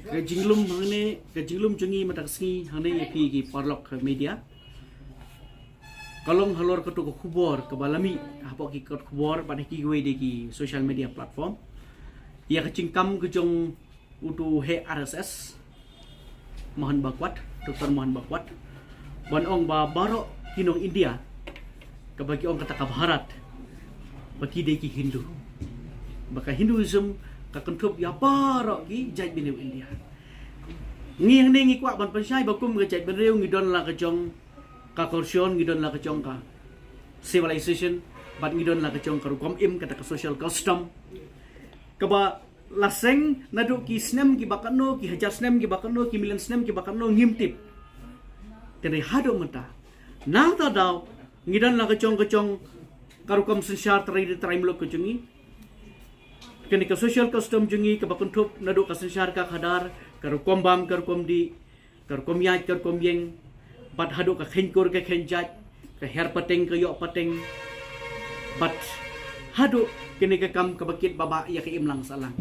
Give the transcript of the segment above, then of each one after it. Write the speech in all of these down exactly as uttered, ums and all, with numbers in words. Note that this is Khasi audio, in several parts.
Ka jinglum hangne, ka jinglum jong ngi mynta ka sngi hangne ïa phi ki paralok media. Ka long halor kato ka khubor kaba la mih hapoh ki kot khubor bad ha kiwei de ki social media platform. Ïa ka jingkam ka jong uto u heh R S S, Mohan Bhagwat, Doktor Mohan Bhagwat, ban ong ba baroh ki nong India, kaba ki ong kata ka Bharat, ba ki dei ki Hindu. Ba ka Hinduism ka kynthup ïa baroh ki jaitbynriew India. Ngi hangne ngi kwah ban pynshai ba kum ka jaitbynriew ngi don la ka jong ka culture, ngi don la ka jong ka civilization, bad ngi don la ka jong ka rukom im, kata ka social custom, kaba la seng naduh ki snem kiba katno, ki hajar snem kiba katno, ki million snem kiba katno ngim tip. Te dei haduh mynta, nangta daw ngi don la ka jong ka jong ka rukom synshar trai ri trai muluk ka jong ngi. Kane ka social custom jong ngi kaba kynthup naduh ka synshar ka khadar, ka rukom bam ka rukom dih, ka rukom ïaid ka rukom ïeng, bad haduh ka kheiñ kur ka kheiñ jait, ka her pateng ka ïoh pateng, bad haduh kane ka kam kaba kit ba bah ïa ka imlang sahlang,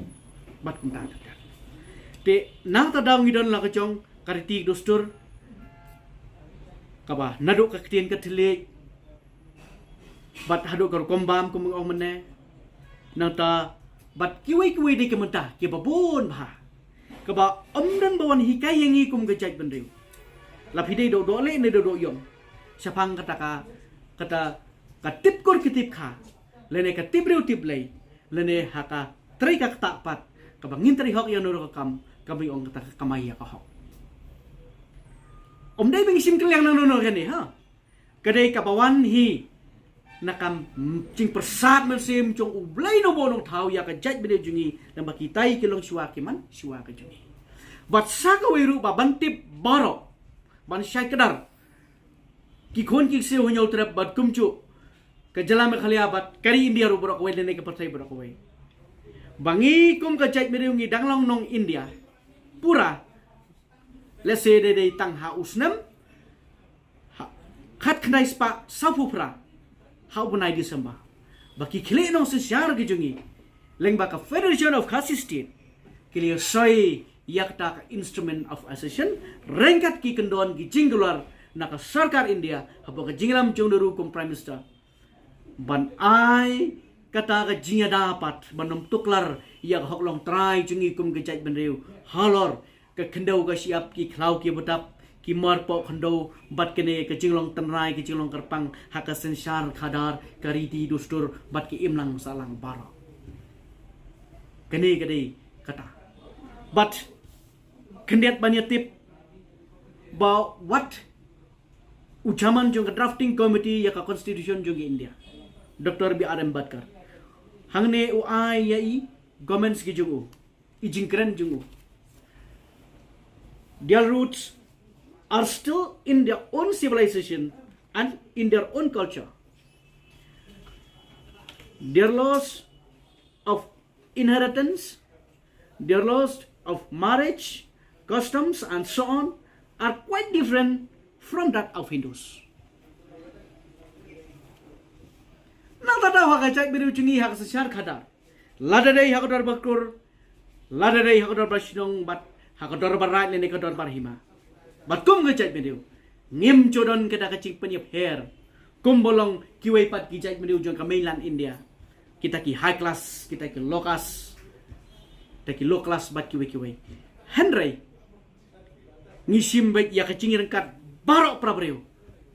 bad kumta ter ter. Te nangta daw ngi don la ka jong ka riti dustur, kaba naduh ka ktien ka thylliej, bad haduh ka rukom bam kum ong mynne. Nangta bad kiwei kiwei de ki mynta kiba bun bha, kaba ym don ba wan hikai ïa ngi kum ka jaitbynriew. La phi dei doh doh leh ne doh doh ïong, shaphang kata ka, kata ka tip kur ki tip kha, lane ka tip briew tip Blei, lane ha ka trei ka ktah pat, kaba ngin trei hok ïa no ka kam, kaba ong kata ka kamai ïa ka hok. Ym dei ba ngi shim kylliang nangno nangno kane, ha. Ka dei kaba wan hi na ka jingpyrsad mynsiem jong U Blei Nongbuh Nongthaw ïa ka jaitbynriew jong ngi, namar kita ki long shuwa ki man shuwa ka jong ngi. Bad sa kawei ruh ba ban tip baroh, ban shai kdar ki khun ki ksiew ha Hynñiewtrep bad kumjuh ka jylla Meghalaya bad ka ri India ruh baroh kawei, lane ka pyrthei baroh kawei, ba ngi kum ka jaitbynriew ngi dang long nong India pura. Let's say dei dei tang ha u snem ha, khatkhyndai spah sawphew phra, ha u bnai December, ba ki khlieh nongsynshar ki jong ngi lyngba ka Federation of Khasi State ki la soi ïa kata ka Instrument of Accession, ryngkat ki kyndon ki jingkular na ka sorkar India hapoh ka jingïalam jong u kum Prime Minister, ban ai kata ka jingïada pat ban ym tuklar ïa ka hok long trai jong ngi kum ka jaitbynriew halor ka khyndew ka shyiap, ki khlaw ki btap, ki marpoh khyndew, bad kane ka jinglong tynrai, ka jinglong kyrpang ha ka synshar khadar, ka riti dustur bad ka imlang sahlang baroh. Kane ka dei kata. Bad khyndiat ban ïa tip ba wat u chairman jong ka drafting committee ïa ka constitution jong India, Doctor B R Ambedkar, hangne u ai ïa i comments ki jong u, i jingkren jong u. Their roots are still in their own civilization and in their own culture. Their laws of inheritance, their laws of marriage, customs, and so on are quite different from that of Hindus. Nangta daw ha ka jaitbynriew jong ngi ha ka synshar khadar, lada dei ha ka dorbar kur, lada dei ha ka dorbar shnong, bad ha ka dorbar raid lane ka dorbar hima, bad kum ka jaitbynriew, ngim ju don kata ka jingpynïapher kumba long kiwei pat ki jaitbynriew jong ka mainland India, kita ki high class, kita ki low class, kita ki low class bad kiwei kiwei. Hynrei ngi shim beit ïa ka jingryngkat baroh para briew,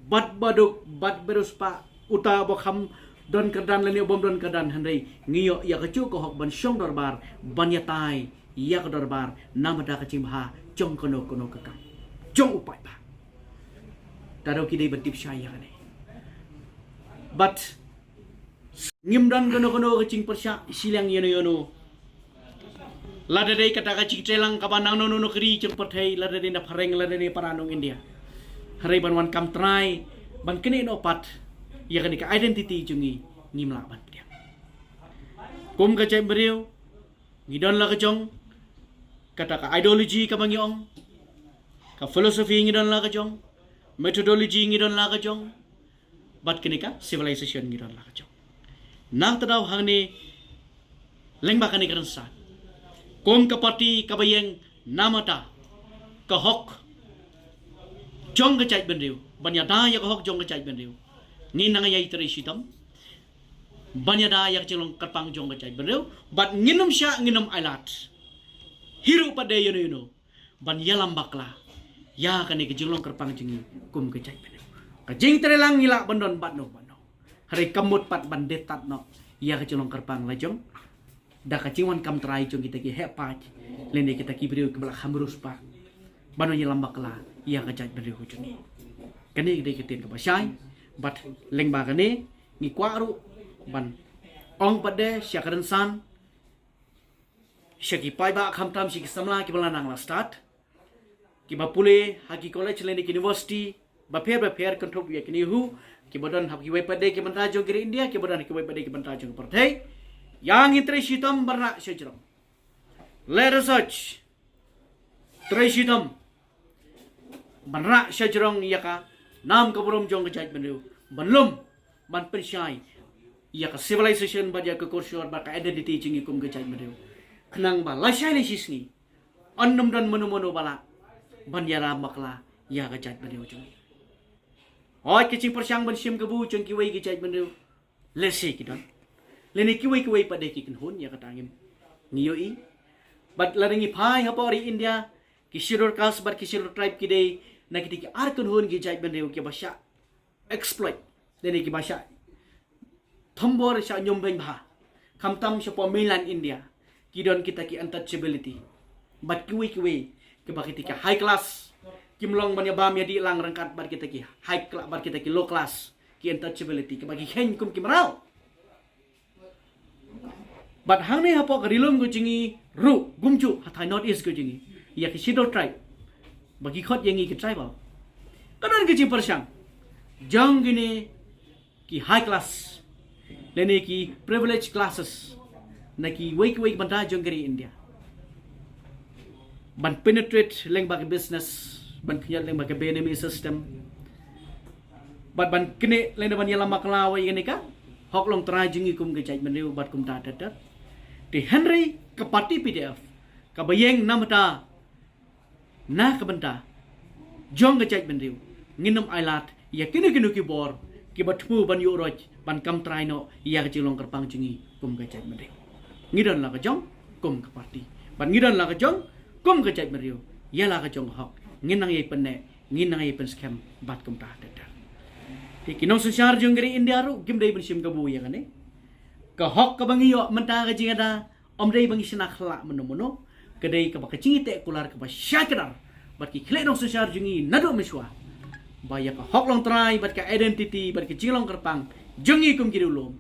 bad baduk bad bariewspah, uta ba kham don kyrdan lane u bym don kyrdan, hynrei ngi ïoh ïa kajuh ka hok ban shong dorbar, ban ïatai ïa ka dorbar namar da ka jingbha jong kano kano ka kam jong u paidbah. Tang da ki dei ban tip shai ïa kane. Bad ngim don kano kano ka jingpyrshah shiliang ïano ïano. Lada dei kata ka jingtreilang kaba nangno nangno ka ri jong pyrthei, lada dei na phareng, lada dei para nong India, hynrei ban wan kam trai ban knieh noh pat ïa kane ka identity jong ngi, ngim lah ban pdiang. Kum ka jaitbynriew ngi don la ka jong kata ka ideology kaba ngi ong, ka philosophy ngi don la ka jong, methodology ngi don la ka jong, bad kane ka civilization ngi don la ka jong. Nangta daw hangne lyngba kane ka rynsan, kum ka party kaba ïeng Namar ka hok jong ka jaitbynriew, ban ïada ïa ka hok jong ka jaitbynriew, ngin nang ïai trei shitom ban ïada ïa ka jinglong kyrpang jong ka jaitbynriew. Bad ngin ym shah, ngin ym ailad hi ruh pat de ïano ïano ban ïalam bakla ïa kane ka jinglong kyrpang jong ngi kum ka jaitbynriew. Ka jingtrei lang ngi lah ban don bad no bad no. Hynrei kam mut pat ban dep tad noh ïa ka jinglong kyrpang la jong da ka jingwan kam trai jong kita ki heh paid lane kita ki briew kiba la kham riewspah ban wan ïalam bakla ïa ka jaitbynriew jong ngi. Kane ka dei ka ktien kaba shai, bad lyngba kane ngi kwah ruh ban ong pat de sha ka rynsan, sha ki paidbah, khamtam sha ki samla kiba la nang la stad, kiba pule ha ki college lane ki university bapher bapher, kynthup ïa kine ruh kiba don ha kiwei pat de ki bynta jong ka ri India, kiba don ha kiwei pat de ki bynta jong ka pyrthei. Ïa ngin trei shitom ban rah shajrong. Let us search, trei shitom ban rah shajrong ïa ka nam ka burom jong ka jaitbynriew, ban lum, ban pynshai ïa ka civilization bad ïa ka culture bad ka identity jong ngi kum ka jaitbynriew. Khnang ba lashai lashisngi un ym don mano mano ba lah ban ïalam bakla ïa ka jaitbynriew jong ngi. Hooid, ka jingpyrshang ban shim kabu jong kiwei ki jaitbynriew lehse ki don, lane kiwei kiwei pat de ki kynhun, ïa kata ngim, ngi ïohi. Bad lada ngi phai hapoh ri India, ki scheduled caste bad ki scheduled tribe ki dei na kita ki ar kynhun ki jaitbynriew kiba shah exploit, lane kiba shah thombor, shah ñiewbeiñ bha. Khamtam shapoh mainland India ki don kita ki untouchability bad kiwei kiwei, kiba kita ki high class kim long ban ïabam ïadih lang ryngkat bad kita ki high class, bad kita ki low class, ki untouchability, kiba ki kheiñ kum ki mraw. Bad hangne hapoh ka ri lum ka jong ngi ruh, kumjuh ha thaiñ North East ka jong ngi, ïa ki scheduled tribe ba ki khot ïa ngi ki tribal, ka don ka jingpyrshang jong kine ki high class lane ki privileged classes na kiwei kiwei ki bynta jong ka ri India ban penetrate lyngba ka business, ban khñiot lyngba ka benami system, bad ban knieh lane ban ïalam bakla ïa kane ka hok longtrai jong ngi kum ka jaitbynriew bad kumta ter ter. Te hynrei ka party P D F kaba ïeng na bynta, na ka bynta jong ka jaitbynriew, ngin ym ailad ïa kino kino ki bor kiba thmu ban ïuh roit ban kam trai noh ïa ka jinglong kyrpang jong ngi kum ka jaitbynriew. Ngi don la ka jong kum ka party, bad ngi don la ka jong kum ka jaitbynriew. Ïa la ka jong ka hok ngin nang ïai pynneh, ngin nang ïai pynskhem bad kumta ter ter. Te ki nongsynshar jong ka ri India ruh kim dei ban shim kabu ïa kane. Ka hok kaba ngi ïoh mynta ka jingïada ym dei ba ngi shna khyllah mano mano, ka dei kaba ka jingïateh kular kaba shai kdar bad ki khlieh nongsynshar jong ngi naduh mynshuwa, ba ïa ka hok longtrai bad ka identity bad ka jinglong kyrpang jong ngi kum ki riewlum,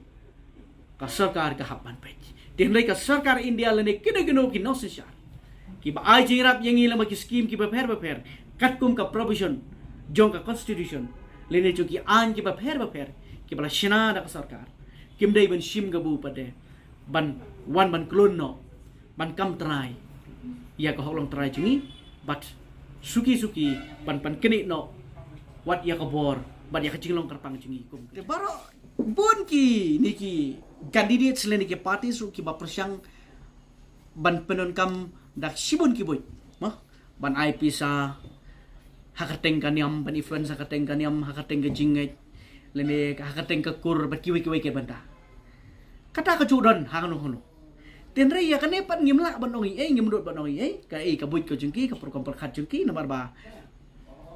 ka sorkar ka hap ban peit. Te hynrei ka sorkar India lane kino kino ki nongsynshar kiba ai jingïarap ïa ngi lyngba ki skim kiba pher bapher katkum ka provision jong ka constitution lane jong ki aiñ kiba pher bapher kiba la shna da ka sorkar, kim dei ban shim kabu pat de ban wan ban khlun noh ban kam trai ïa ka hok longtrai jong ngi, bad suki suki ban pynknieh noh wat ïa ka bor bad ïa ka jinglong kyrpang jong ngi kum. Te baroh bun kine ki candidates lane ki parties ruh kiba pyrshang ban pyndonkam da shibun ki buit, mo, ban ai pisa ha ka kyrteng ka niam, ban influence ha ka kyrteng ka niam, ha ka kyrteng ka jingngeit, lane ha ka kyrteng ka kur bad kiwei kiwei ki bynta. Kata ka ju don ha kano kano. Te hynrei ïa kane pat ngim lah ban ong ei ei, ngim nud ban ong ei ei, kaei ka buit ka jong ki, ka program pyrkhat jong ki, namar ba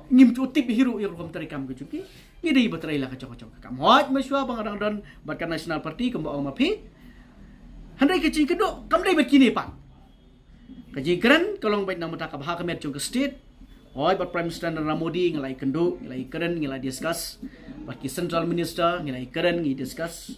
ngim ju tip hi ruh ïa ka rukom treikam ka jong ki. Ngi dei ba trei la ka jong ka jong ka kam. Hooid, mynshuwa ba nga dang don bad ka National Party kumba ong ma phi. Hynrei ka jingkynduh kam dei bad kine pat. Ka jingkren ka long beit na ka bynta ka bha ka miat jong ka state. Hooid, bad Prime Minister Narendra Modi ngi la ïakynduh, ngi la ïakren, ngi la discuss. Bad ki Central Minister ngi la ïakren, ngi discuss.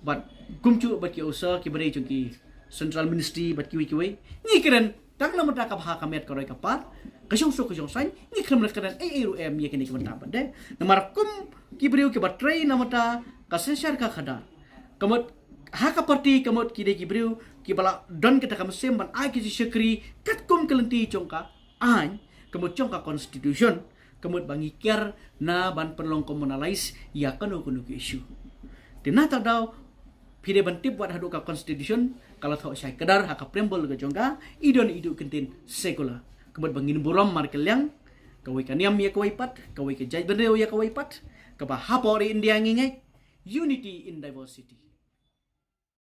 Bad kumjuh bad ki officer kiba dei jong ki Central Ministry bad kiwei kiwei, ngi kren tang na ka bynta ka bha ka miat ka roi ka par, ka shongsuk ka shongsaiñ, ngi khlem da kren ei ei ruh em ïa kine ki bynta pat de. Namar kum ki briew kiba trei na ka bynta ka synshar ka khadar, ka mut ha ka party ka mut ki dei ki briew kiba la don kata ka mynsiem ban ai ki jingshakri katkum ka lynti jong ka aiñ, ka mut jong ka constitution, ka mut ba ngi kiar na ban pynlong communalize ïa kano kano ki issue. Te na kata ka daw phi dei ban tip wat haduh ka constitution ka la thoh shai kdar ha ka preamble ka jong ka, i don i duh kyntien secular. Ka mut ba ngin burom markylliang, kawei ka niam ïa kawei pat, kawei ka jaitbynriew ïa kawei pat, kaba hapoh ri India ngi ngeit, unity in diversity.